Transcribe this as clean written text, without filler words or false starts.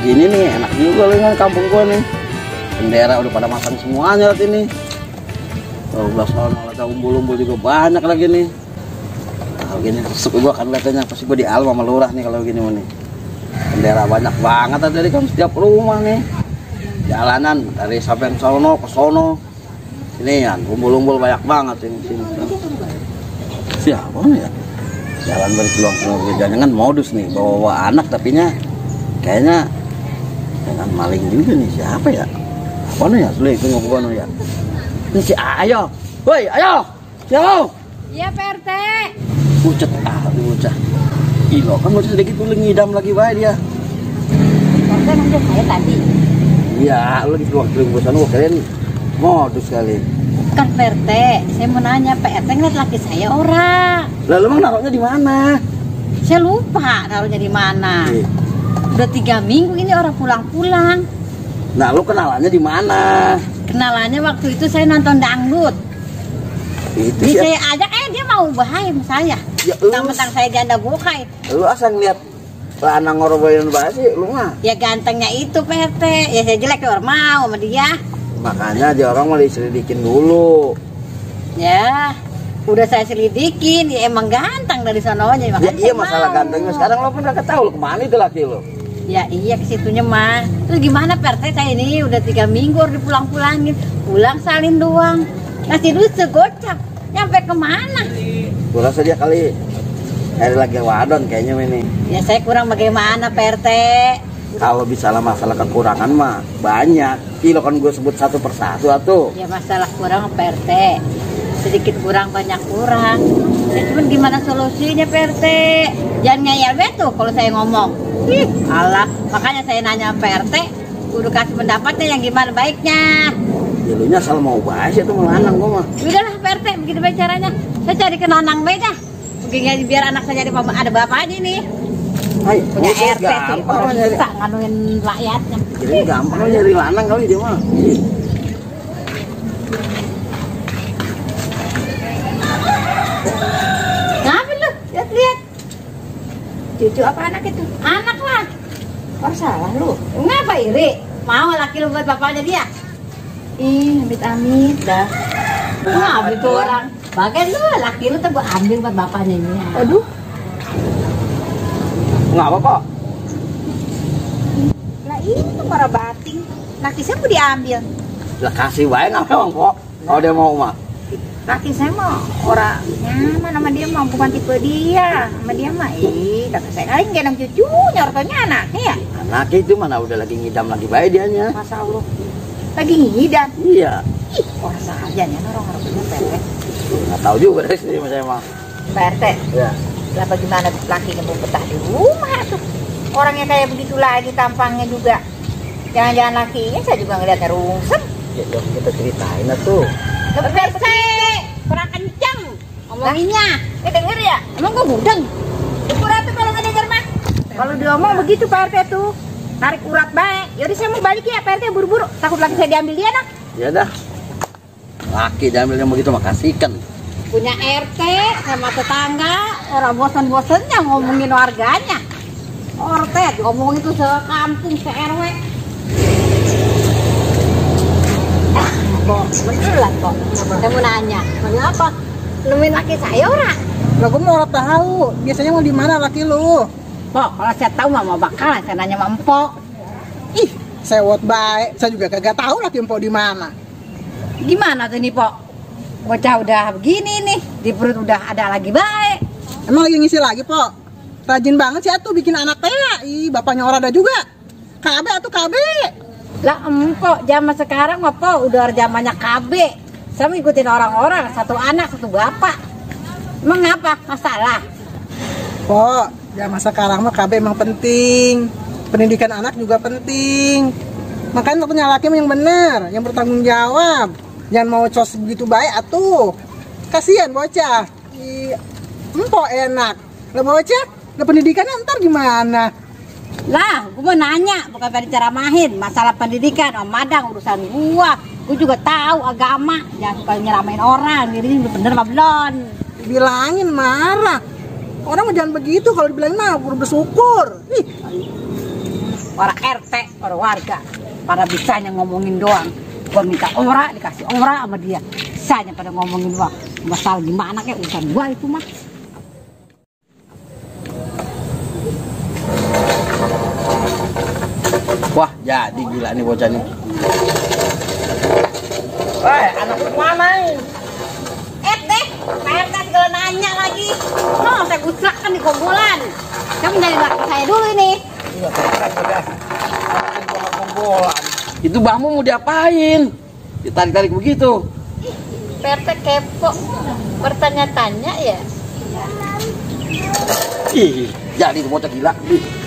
begini nih enak juga dengan kampung gua nih. Bendera udah pada masang semuanya lihat ini. Kalau belah sono ada umbul-umbul juga banyak lagi nih. Kalau gini resep gua kan lihatnya pasti gua di Alma sama lurah nih kalau gini nih. Bendera banyak banget ada di kan setiap rumah nih. Jalanan dari sampai sono ke sono. Ini kan umbul-umbul banyak banget ini sini. Siapa nih ya? Jalan balik peluang jangan modus nih bawa anak tapi nya kayaknya dengan maling juga nih siapa ya? Apa nih ya? Sulit ngobrol ya. Ini si Ayo, woi Ayo, siapa? Iya Pak RT. Bucet bocah. Ilo kan bocah sedikit dulu ngidam lagi bae dia. RT nanti saya tadi. Iya, lu di keluar sana gua keren modus kali. Kan Pak RT, saya mau nanya Pak RT ngeliat laki saya orang. Lalu emang naruhnya di mana? Saya lupa naruhnya di mana. Udah 3 minggu ini orang pulang-pulang. Nah, lu kenalannya di mana? Kenalannya waktu itu saya nonton dangdut. Itu Di ya. saya ajak, dia mau bahaya sama saya. Ya, Tentang saya janda bokai. Lu asal ngeliat lanang ngorobain bahasa lu mah. Ya gantengnya itu Pak RT. Ya saya jelek orang mau sama dia. Makanya dia orang mau diselidikin dulu. Ya, udah saya selidikin. Ya emang ganteng dari sononya. Ya iya masalah gantengnya. Sekarang lo pun udah ketahui kemana itu laki lo. Ya iya ke situnya mah. Terus gimana Pak RT, saya ini udah 3 minggu udah dipulang-pulangin. Pulang salin doang. Ngasih duit segocap. Nyampe kemana? Gue rasa dia kali ada lagi wadon kayaknya ini. Ya saya kurang bagaimana Pak RT. Kalau bisalah masalah kekurangan mah banyak. Ilo kan gue sebut satu persatu atuh. Ya masalah kurang Pak RT. Sedikit kurang banyak kurang. Ya cuman gimana solusinya Pak RT? Jangan ngeyel betul kalau saya ngomong. Ih, alah, makanya saya nanya Pak RT, udah kasih pendapatnya yang gimana baiknya. Ya lu asal mau bahas itu melanang gue mah. Udahlah Pak RT, begitu baik caranya. Saya cari ke nanang beda. Begini biar anak saya jadi ada bapaknya nih. Hai, Punya RT sih, gampang orang nyari. bisa nganuin rakyatnya. Jadi gampang lo nyari lanang kali dia mah. Ngapain lu? Lihat-lihat. Cucu apa anak itu? Anak lah. Oh salah lu. Ngapa iri? Mau laki lu buat bapaknya dia? Ih, amit-amit dah. Ngambil tuh orang. Bagian lu, laki lu tuh gua ambil buat bapaknya ini. Aduh. Enggak apa kok. Lah itu para bating. Laki saya mau diambil. Lah kasih wae nggak emang kok. Kalau dia mau mah. Laki saya mah orang nyaman sama dia mah, bukan tipe dia. Sama dia mah kata saya kali gendong cucunya, ortonya anaknya ya. Anak itu mana udah lagi ngidam lagi bae dianya. Masa Allah. Lagi ngidam. Iya. Ih, orang saja nih orang punya PRT. Nggak tahu juga dari sini saya mah. PRT. Ya. Lah bagaimana lakinya mau betah di rumah tuh? Orangnya kayak begitu lagi tampangnya juga. Jangan-jangan lakinya saya juga ngeliatnya rungsem. Ya dong kita ceritain tuh. PRT, kurang kenceng ngomonginnya. Denger ya? Emang gua budeng? Urat tuh kalau nggak denger mah. Kalau dia ngomong begitu PRT tuh, tarik urat baik. Yaudah saya mau balik ya PRT buru-buru. Takut laki saya diambil dia nak. Ya dah. Laki diambilnya begitu makasihkan. Punya RT sama tetangga, orang bosan-bosannya ngomongin warganya. RT ngomong itu sekampung, se-RW. Kok, beneran kok. Saya mau nanya, kenapa? Nemuin laki saya orang? Lah gue mau tahu, biasanya mau di mana laki lu? Pok, kalau saya tahu mama bakalan saya nanya sama Empok. Ih, sewot baik, saya juga kagak tahu laki empok di mana. Gimana tuh nih, Pok? Bocah udah begini nih, di perut udah ada lagi baik. Emang lagi ngisi lagi, Pok? Rajin banget sih atuh bikin anak teh. Ih, bapaknya orang ada juga. KB atuh KB. Lah Empok, zaman sekarang mah Pok udah zamannya KB. Saya mau ikutin orang-orang, satu anak, satu bapak. Emang apa? Masalah? Pok, zaman sekarang mah KB emang penting. Pendidikan anak juga penting. Makanya punya laki yang bener, yang bertanggung jawab. Jangan mau cos begitu baik atuh. Kasihan bocah. Empok enak. Lah bocah, lah pendidikannya ntar gimana? Lah, gue mau nanya, bukan pada ceramahin masalah pendidikan, Om Madang urusan gua. Gue juga tahu agama, jangan suka nyeramain orang. Jadi ini bener apa belum? Bilangin marah. Orang mah jangan begitu, kalau dibilangin mah guru bersyukur. Ih. orang RT, orang warga. Pada bisanya ngomongin doang. Gua minta ora, dikasih ora sama dia. Bisanya pada ngomongin doang. Masalah gimana kayak urusan gua itu mah. Wah, jadi gila nih bocah nih. Wah, anak mana ini? Deh, PRT segala nanya lagi. No, saya gusrak kan di kubulan. Kamu dari laki saya dulu ini. Iya, udah. Bola. Itu bangmu mau diapain? Ditarik-tarik begitu. PRT kepo. Bertanya-tanya ya. Ih, jadi tuh bocah gila. Ih.